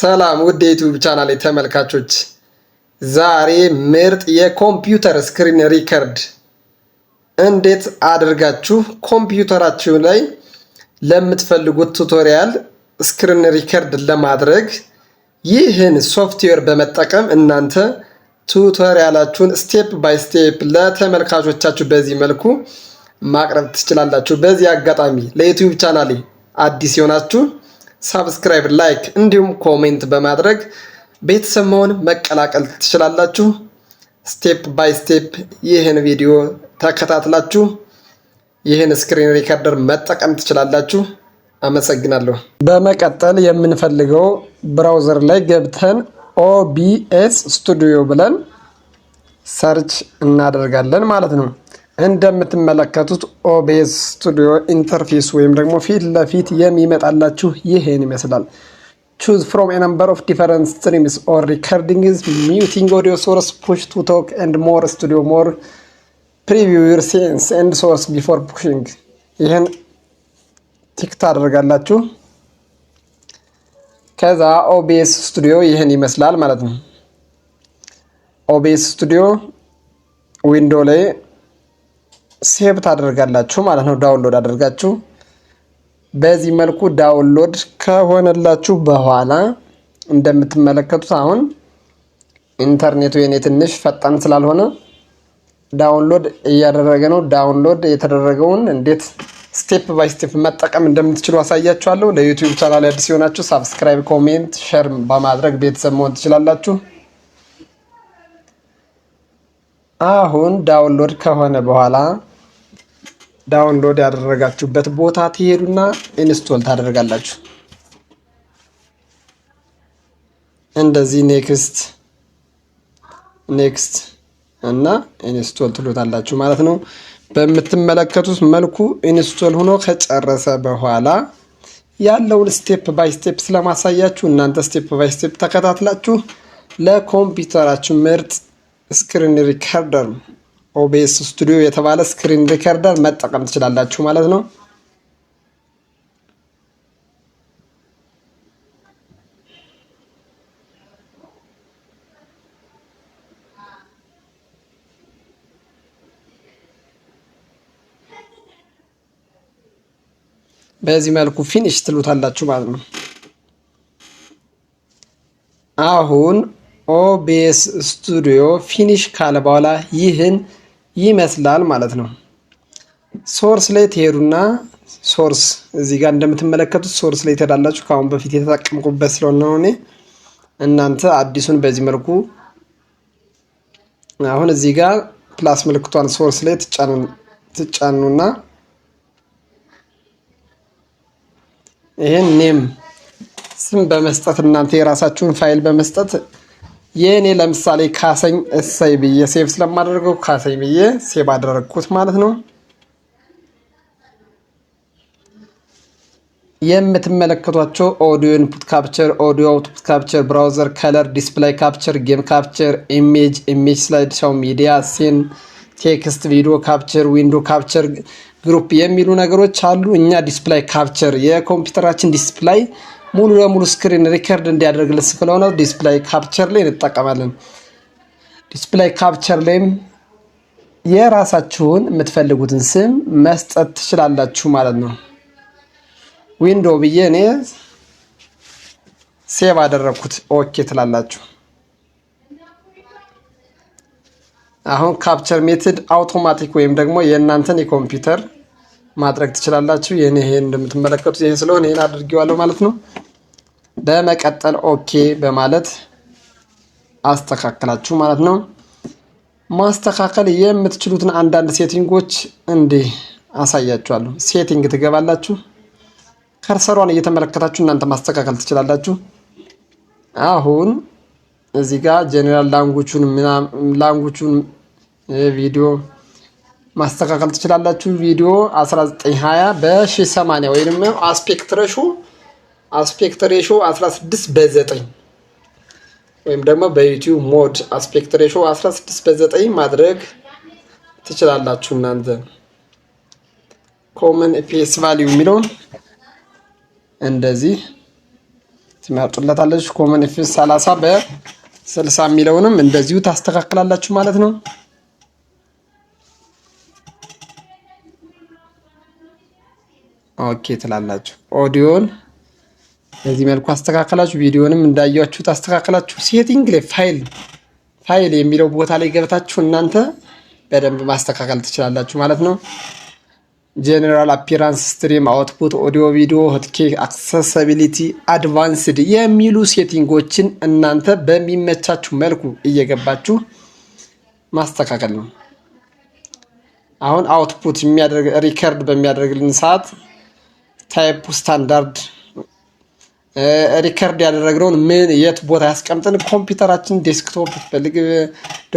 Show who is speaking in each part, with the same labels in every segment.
Speaker 1: ሰላም ውድ የ YouTube channel ተመልካቾች፣ ዛሬ ምርጥ የኮምፒውተር screen record እንዴት አድርጋችሁ ኮምፒውተራችሁ ላይ ለምትፈልጉት tutorial screen record ለማድረግ ይህን ሶፍትዌር በመጠቀም እናንተ tutorial ኣችሁን step by step ለተመልካቾቻችሁ በዚህ መልኩ ማቅረብ ትችላላችሁ። በዚህ አጋጣሚ ለ YouTube channel ኤ አዲስ የሆናችሁ subscribe፣ like እንዲሁም comment በማድረግ ቤተሰብ መሆን መቀላቀል ትችላላችሁ። Step by step ይህን ቪዲዮ ተከታትላችሁ ይህን screen recorder መጠቀም ትችላላችሁ። አመሰግናለሁ። በመቀጠል የምንፈልገው browser ላይ ገብተን OBS Studio ብለን search እናደርጋለን ማለት ነው። እንደምትመለከቱት OBS Studio interface ወይም ደግሞ ፊት ለፊት የሚመጣላችሁ ይሄን ይመስላል። Choose from a number of different streams or recordings, muting audio source, push to talk and more, studio more, preview your scenes and source before pushing። ይህን tick ታደርጋላችሁ። ከዛ OBS Studio ይህን ይመስላል ማለት ነው። OBS Studio window ላይ save ታደርጋላችሁ ማለት ነው። Download አድርጋችሁ በዚህ መልኩ download ከሆነላችሁ በኋላ እንደምትመለከቱት አሁን ኢንተርኔቱ የኔ ትንሽ ፈጣን ስላልሆነ download እያደረገ ነው። Download የተደረገውን እንዴት step by step መጠቀም እንደምትችሉ አሳያችኋለሁ። ለ YouTube channel አዲስ የሆናችሁ subscribe፣ comment፣ share በማድረግ ቤተሰብ መሆን ትችላላችሁ። አሁን download ከሆነ በኋላ download ያደረጋችሁበት ቦታ ትሄዱና install ታደርጋላችሁ። እንደዚህ next next እና install ትሉታላችሁ ማለት ነው። በምትመለከቱት መልኩ install ሆኖ ከጨረሰ በኋላ ያለውን step by step ስለማሳያችሁ እናንተ step by step ተከታትላችሁ ለኮምፒውተራችሁ ምርጥ screen recorder OBS Studio የተባለ screen recorder መጠቀም ትችላላችሁ ማለት ነው። በዚህ መልኩ finish ትሉታላችሁ ማለት ነው። አሁን OBS Studio finish ካለ በኋላ ይህን ይመስላል ማለት ነው። Source ላይ ትሄዱና source እዚህ ጋር እንደምትመለከቱት source ላይ ትሄዳላችሁ። ከአሁን በፊት የተጠቀምኩበት ስለሆነ ነው እኔ። እናንተ አዲሱን በዚህ መልኩ አሁን እዚህ ጋር plus ምልክቷን source ላይ ትጫኑና ይህን name ስም በመስጠት እናንተ የራሳችሁን ፋይል በመስጠት የእኔ ለምሳሌ ካሰኝ እሰይ ብዬ save ስለማደርገው ካሰኝ ብዬ save አደረግኩት ማለት ነው። የምትመለከቷቸው audio input capture፣ audio output capture፣ browser color፣ display capture፣ game capture፣ image፣ image slide show፣ media፣ scene፣ text፣ video capture፣ window capture፣ group የሚሉ ነገሮች አሉ። እኛ display capture የኮምፒውተራችን display ሙሉ ለሙሉ screen record እንዲያደርግልን ስለሆነ display capture ላይ እንጠቀማለን። Display capture ላይም የራሳችሁን የምትፈልጉትን ስም መስጠት ትችላላችሁ ማለት ነው። Window ብዬ እኔ save አደረግኩት። Okay ትላላችሁ። አሁን capture method automatic ወይም ደግሞ የእናንተን የኮምፒውተር ማድረግ ትችላላችሁ። የኔ ይሄን እንደምትመለከቱት ይሄ ስለሆነ ይሄን አድርጌዋለሁ ማለት ነው። በመቀጠል okay በማለት አስተካከላችሁ ማለት ነው። ማስተካከል የምትችሉትን አንዳንድ setting ኦች እንዲህ አሳያችኋለሁ። Setting ትገባላችሁ። Cursor ሯን እየተመለከታችሁ እናንተ ማስተካከል ትችላላችሁ። አሁን እዚህ ጋር general language ኡን ቪዲዮ ማስተካከል ትችላላችሁ። ቪዲዮ 1920 በ1080 ወይም aspect ratio 16 በ9 ወይም ደግሞ በ YouTube mode aspect ratio 16 በ9 ማድረግ ትችላላችሁ። እናንተ common FPS value የሚለውን እንደዚህ ትመርጡለታለች። Common FPS 30 በ60 የሚለውንም እንደዚሁ ታስተካክላላችሁ ማለት ነው። Okay ትላላችሁ። ኦዲዮን በዚህ መልኩ አስተካከላችሁ። ቪዲዮንም እንዳያችሁ ታስተካከላችሁ። Setting ላይ ፋይል የሚለው ቦታ ላይ ገብታችሁ እናንተ በደንብ ማስተካከል ትችላላችሁ ማለት ነው። General appearance፣ stream output፣ audio፣ video፣ hotkey፣ accessibility፣ advanced የሚሉ setting ኦችን እናንተ በሚመቻችሁ መልኩ እየገባችሁ ማስተካከል ነው። አሁን output የሚያደርግ record በሚያደርግልን ሰዓት type standard፣ record ያደረግነውን ምን የት ቦታ ያስቀምጥን፣ ኮምፒውተራችን desktop ፈልግ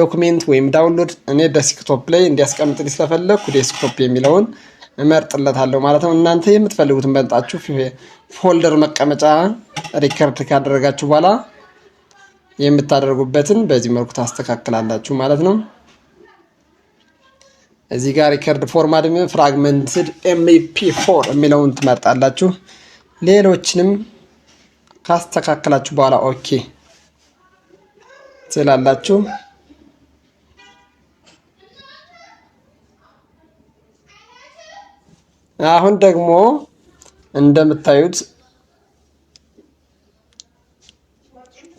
Speaker 1: document ወይም download፣ እኔ desktop ላይ እንዲያስቀምጥልኝ ስለፈለግኩ desktop የሚለውን እመርጥለታለሁ ማለት ነው። እናንተ የምትፈልጉትን መርጣችሁ folder መቀመጫ record ካደረጋችሁ በኋላ የምታደርጉበትን በዚህ መልኩ ታስተካክላላችሁ ማለት ነው። እዚህ ጋር record format fragmented MP4 የሚለውን ትመርጣላችሁ። ሌሎችንም ካስተካከላችሁ በኋላ okay ትላላችሁ። አሁን ደግሞ እንደምታዩት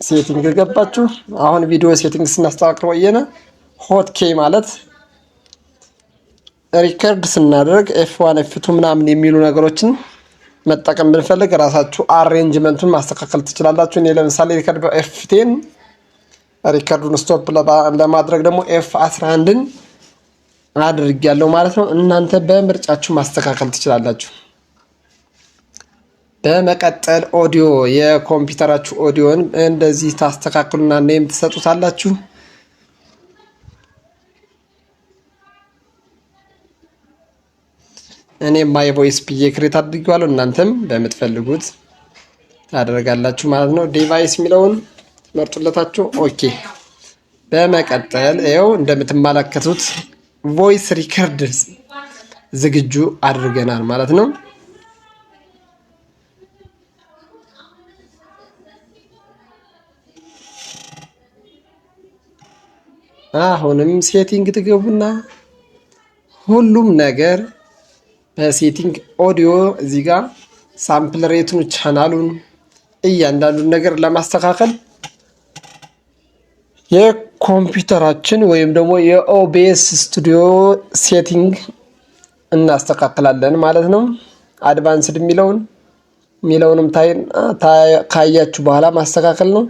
Speaker 1: setting ገባችሁ። አሁን video setting ስናስተካክል ወየነ hotkey ማለት record ስናደርግ F1 F2 ምናምን የሚሉ ነገሮችን መጠቀም ብንፈልግ ራሳችሁ arrangement ኡን ማስተካከል ትችላላችሁ። እኔ ለምሳሌ record በ F10፣ record ኡን stop ለማድረግ ደግሞ F 11ን አድርጌያለሁ ማለት ነው። እናንተ በምርጫችሁ ማስተካከል ትችላላችሁ። በመቀጠል ኦዲዮ፣ የኮምፒውተራችሁ ኦዲዮን እንደዚህ ታስተካክሉና name ትሰጡታላችሁ። እኔ my voice ብዬ create አድርጌዋለሁ። እናንተም በምትፈልጉት ታደርጋላችሁ ማለት ነው። Device የሚለውን ትመርጡለታችሁ። Okay። በመቀጠል ይኸው እንደምትመለከቱት voice record ዝግጁ አድርገናል ማለት ነው። አሁንም setting ትገቡና ሁሉም ነገር በ setting audio እዚህ ጋር sample rate ኡን፣ ቻናሉን እያንዳንዱን ነገር ለማስተካከል የኮምፒውተራችን ወይም ደግሞ የ OBS Studio setting እናስተካክላለን ማለት ነው። Advanced የሚለውንም ካያችሁ በኋላ ማስተካከል ነው።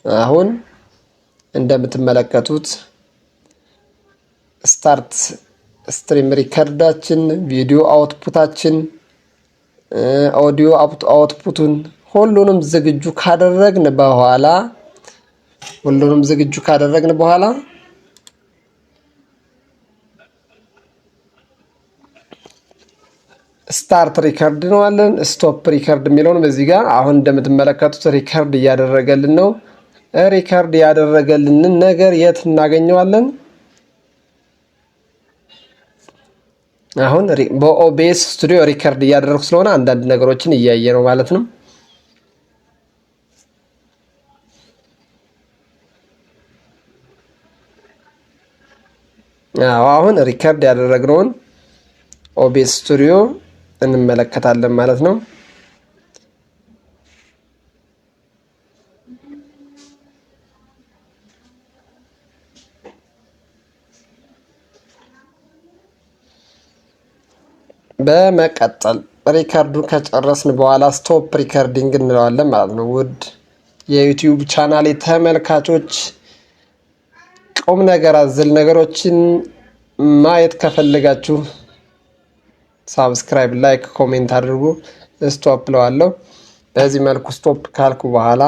Speaker 1: አሁን እንደምትመለከቱት start stream record ኣችን፣ video output ኣችን፣ audio output ኡን ሁሉንም ዝግጁ ካደረግን በኋላ start record እንለዋለን። Stop record የሚለውን በዚህ ጋር አሁን እንደምትመለከቱት record እያደረገልን ነው። Record ያደረገልንን ነገር የት እናገኘዋለን? አሁን በ OBS Studio record እያደረኩ ስለሆነ አንዳንድ ነገሮችን እያየ ነው ማለት ነው። አሁን record ያደረግነውን OBS Studio እንመለከታለን ማለት ነው። በመቀጠል record ኡን ከጨረስን በኋላ stop recording እንለዋለን ማለት ነው። ውድ የ YouTube ቻናሌ ተመልካቾች፣ ቁም ነገር አዘል ነገሮችን ማየት ከፈለጋችሁ subscribe፣ like፣ comment አድርጉ። Stop እለዋለሁ። በዚህ መልኩ stop ካልኩ በኋላ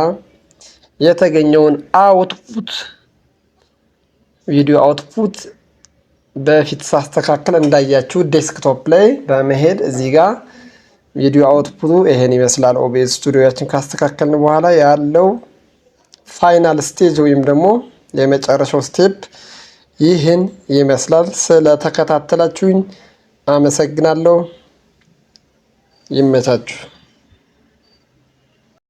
Speaker 1: የተገኘውን output፣ video output በፊት ሳስተካክል እንዳያችሁ desktop ላይ በመሄድ እዚህ ጋር video output ኡ ይሄን ይመስላል። OBS Studio ኣችን ካስተካከልን በኋላ ያለው final stage ወይም ደግሞ የመጨረሻው step ይህን ይመስላል። ስለተከታተላችሁኝ አመሰግናለሁ። ይመቻችሁ።